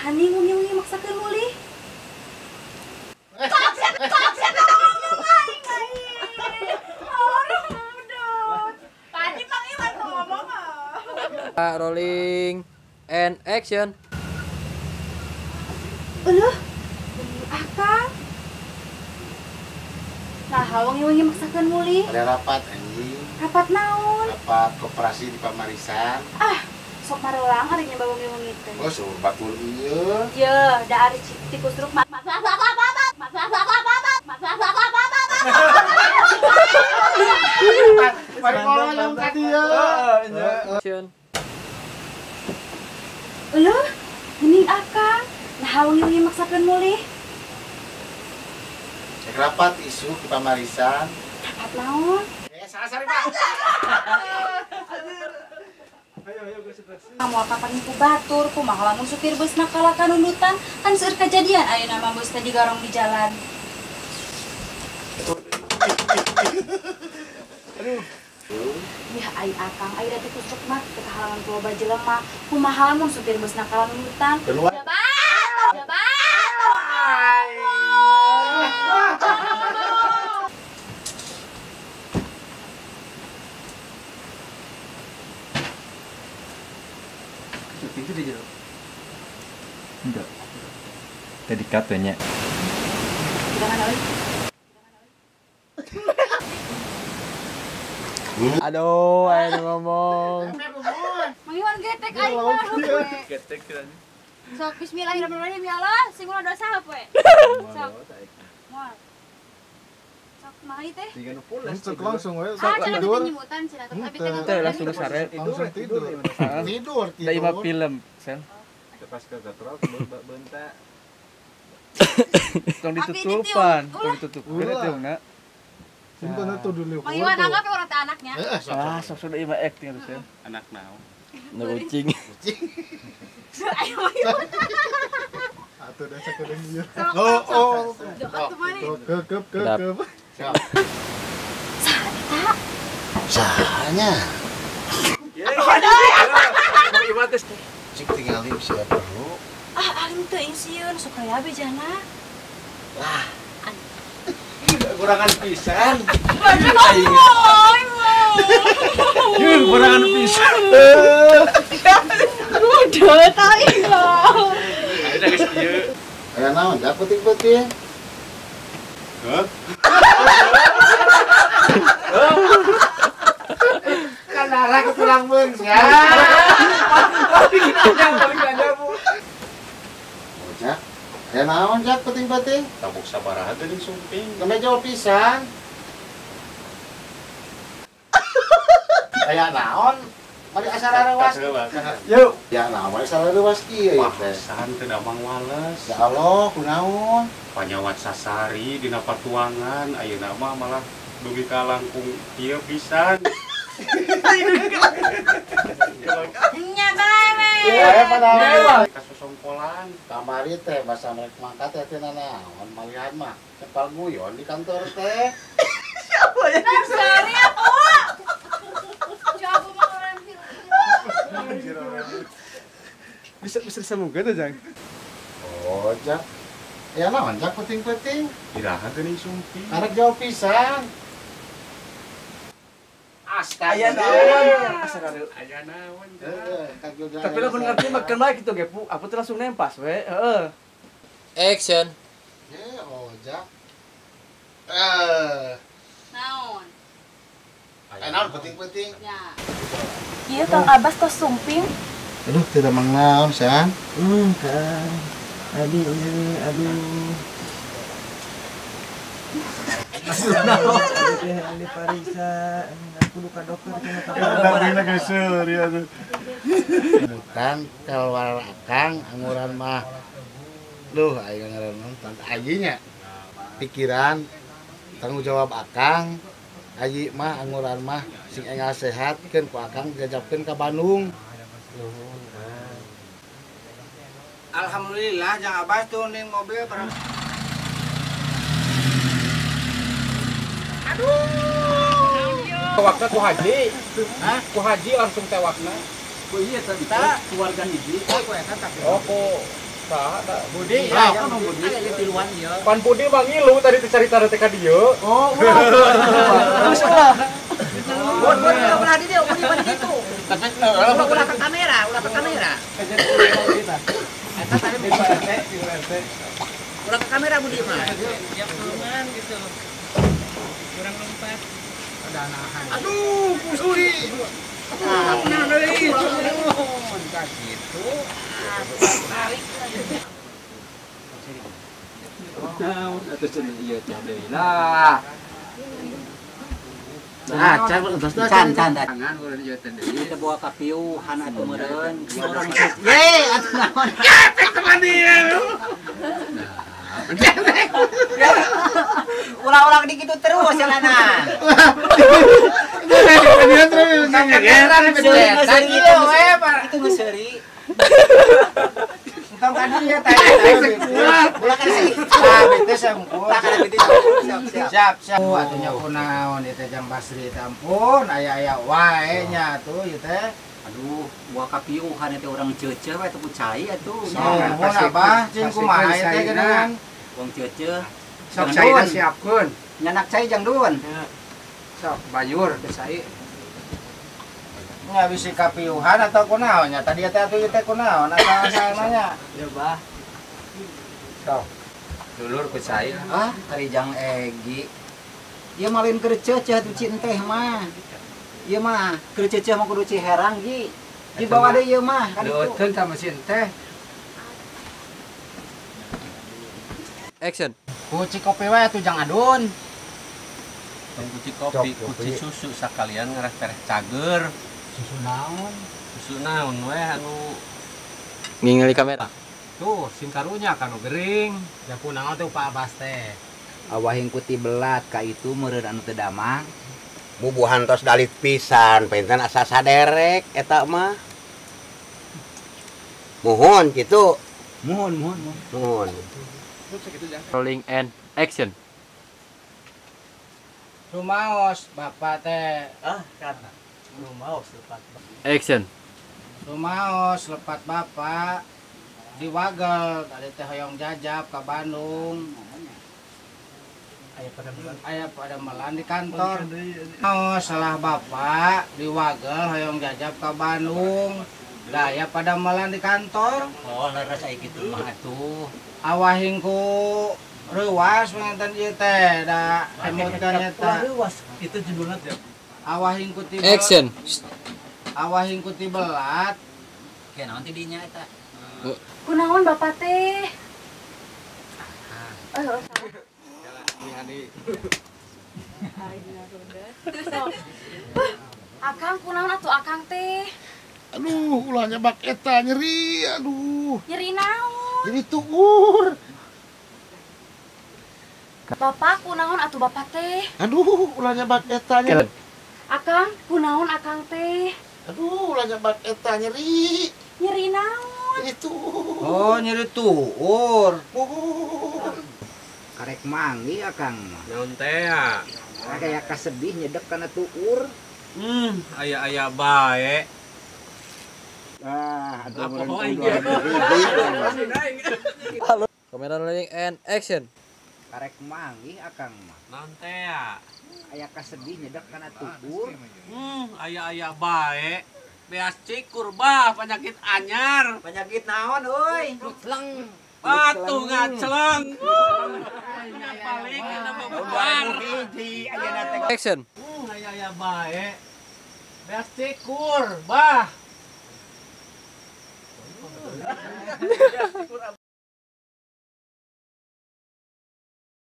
Naha nih wengi-wengi maksakeun mulih. Sok ngomong aing aing. Orang udut. Tadi Mang Iwan ngomong. Rolling and action. Euleuh, akang. Nah, wengi-wengi maksakeun mulih. Ada rapat anjing. Rapat naon? Rapat koperasi di Pamarisan. Ah, sok marelang ari nya wengi-wengi teh. Oh, sok batur ieu. Yeuh, da ari tikus truk mah. Mari ngomong ka dieu. Action. Euleuh, geuning akang. Nah, wengi-wengi maksakeun mulih. Cek rapat isu di Pamarisan. Rapat naon? Salah sari, Pak. Ayo ayo geus. Moal kapan ku batur, kumaha lamun supir bus nakala kanundutan, kan seueur kejadian ayeuna mah bus teh digarong di jalan. Aduh. Ya ai akang, ai da tikus truk mah teu kahalangan ku loba jelema. Kumaha lamun supir bus nakala nundutan? Jabat. Itu dia jauh. Enggak. Tadi katanya. Gimana, oi? Aduh, ayo ngomong. Mang Iwan getek aing mah. Getek kan. Sok bismillahirrahmanirrahim ya Allah, sing ulah dosa we. Sok. Moal. Sok mah teh. Sok langsung we, sok tidur. Tapi langsung sare tidur. Tidur. Tidur. Da imah film, Sen. Pas ke gatrol bentak. Tong ditutupan, tong ditutup. Beda Simpen itu dulu. Mang Iwan anggap orang teh anaknya. Ah, sok sudah imah acting harus ya. Anak naon? Nu kucing. Kucing. Ayo Mang Iwan. Atuh dah sakedeung ieu. Oh, oh. Kekep kekep. Saha eta? Sahanya. Mang Iwan teh cik tinggalin siapa perlu. Ah, alim teu sieun sok aya bejana. Lah. Kurangan pisan. Yeuh, kurangan pisan. Udah tai lah. Ayo geus ieu. Aya naon da peuting-peuting? Hah? Kan arah ke tulang beung ya. Paling nanya, Bu. Ojak, aya naon jak peuting-peuting? Tabuk sabaraha teh sumping. Keme jauh pisan. Aya naon? Mari asa rarewas. Yuk. Ya naon mari asa rarewas kieu ya teh. Pasan teu damang wales. Ya Allah, kunaon? Panyawat sasari dina patuangan ayeuna mah malah dugi ka langkung ieu pisan. Nya bae we. Ya padahal kasosongkolan. Kamari teh basa merek mangkat teh teh nanaon malihan mah cepal guyon di kantor teh. Siapa ya? Sari apa? Jago mah orang film. Bisa bisa semoga teh, Jang. Oh, Jak. Ya naon Jak penting-penting. Iraha geuning sumping. Arek jauh pisan. Astaga. Aya naon? Asa aya naon. Tapi lamun ngerti makan bae kitu ge, Pu. Aku tuh langsung nempas we, heeh. Action. Ye, ojak. Naon? Aya naon penting-penting. Ya. Ieu Kang Abbas tos sumping. Aduh, tidak mangnaon, San. Kang. Aduh, aduh. Ahli pariksa, aku luka dokter kena Bukan keluar akang anguran mah. Duh, aing ngaran nonton ajinya. Pikiran tanggung jawab akang. Aji mah anguran mah sing enggal sehat keun ku akang jajabkeun ka Bandung. Alhamdulillah Jang Abbas tuh ning mobil bareng. Aduh. Tewakna ku haji. Hah? Ku haji langsung tewakna. Ku iya tadi keluarga hiji. Ku eta tak. Oh, ku Budi, ya, Budi. Pan Budi mah ngilu tadi teh carita teh ka dieu. Oh, ulah. Terus ulah. Bud, ulah di dieu, Budi mah di ditu. Ulah ke kamera, ulah ke kamera. Eta tadi ulah ke kamera Budi mah. Ya tulungan gitu. Kurang lompat. Aduh, Gusti. Nah, deui. Gitu. Tarik. Naon atuh cenah ieu teh deui lah. Nah, can can tangan urang ieu teh deui. Kita bawa ka piuhan atuh meureun. Ye, atuh naon. Ketek teman dia. Ulah-ulah di kitu terus jalana. Itu geus seuri. Entong ka dieu teh. Ulah ka sih. Ah, bete sampun. Siap, siap. Atuh nya kunaon ieu teh Jang Basri teh ampun, aya-aya wae nya atuh ieu teh. Aduh, buah kapiuhan teh urang ceuceuh we teu ku cai atuh. Nuhun Abah, cing kumaha ieu teh geuningan. Wong ceuceuh. Sok cai siapkeun. Nyanak cai jang duun. Sok bayur teh cai. Nya bisi kapiuhan atau kunaon nya tadi teh atuh ieu teh kunaon asal-asalna nya. Ya bah. Sok. Dulur ku cai lah. Ah, tari jang Egi. Ieu mah lain keur ceuceuh atuh ci enteh mah. Ieu mah keur ceuceuh mah kudu Ciherang Gi. Dibawa deui ieu mah kan itu. Leuteun sama si enteh. Action. Kuci kopi wae atuh jang adun. Tong kuci kopi, kuci susu sakalian ngarah tereh cager. Susu naon? Susu naon we anu ningali kamera. Tuh, sing karunya kanu gering. Ya kunaon tuh Pak Abbas teh. Awahing kuti belat ka itu meureun anu teu damang. Bubuhan tos dalit pisan, penten asa saderek eta mah. Muhun kitu. Muhun, muhun, muhun. Rolling and action. Rumaos bapak teh. Ah, kana. Rumaos lepat. Action. Rumaos lepat bapak diwagel tadi teh hoyong jajab ka Bandung. Aya pada melan di kantor. Oh, salah bapak diwagel hoyong jajab ka Bandung. Daya pada melan di kantor. Oh, leres aya kitu mah atuh. Awahing ku reuwas panganten ieu teh da emutkeun eta. Reuwas itu judulna teh. Awahing ku ti Action. Awahing ku ti belat. Ke naon ti dinya eta? Kunaon bapak teh? Oh, salah. Akang kunaon atuh akang teh? Aduh, ulah nyebak eta nyeri, aduh. Nyeri naon? Nyeri tuur. Bapak kunaon atuh bapak teh? Aduh, ulah nyebak eta nyeri. Akang kunaon akang teh? Aduh, ulah nyebak eta nyeri. Nyeri naon? Nyeri tuur. Oh, nyeri tuur. Oh. Karek manggi akang mah. Naon teh ya? Kayak kasedih nyedek kana tuur. Aya-aya bae. Ah, aduh. Kamera rolling and action. Karek manggi akang mah. Naon teh ya? Aya kasedih nyedek kana tuur. Aya-aya bae. Beas cikur bah penyakit anyar. Penyakit naon euy? Celeng. Batu ngaceleng. Paling nama bubar. Action. Aya-aya bae. Beas cikur bah.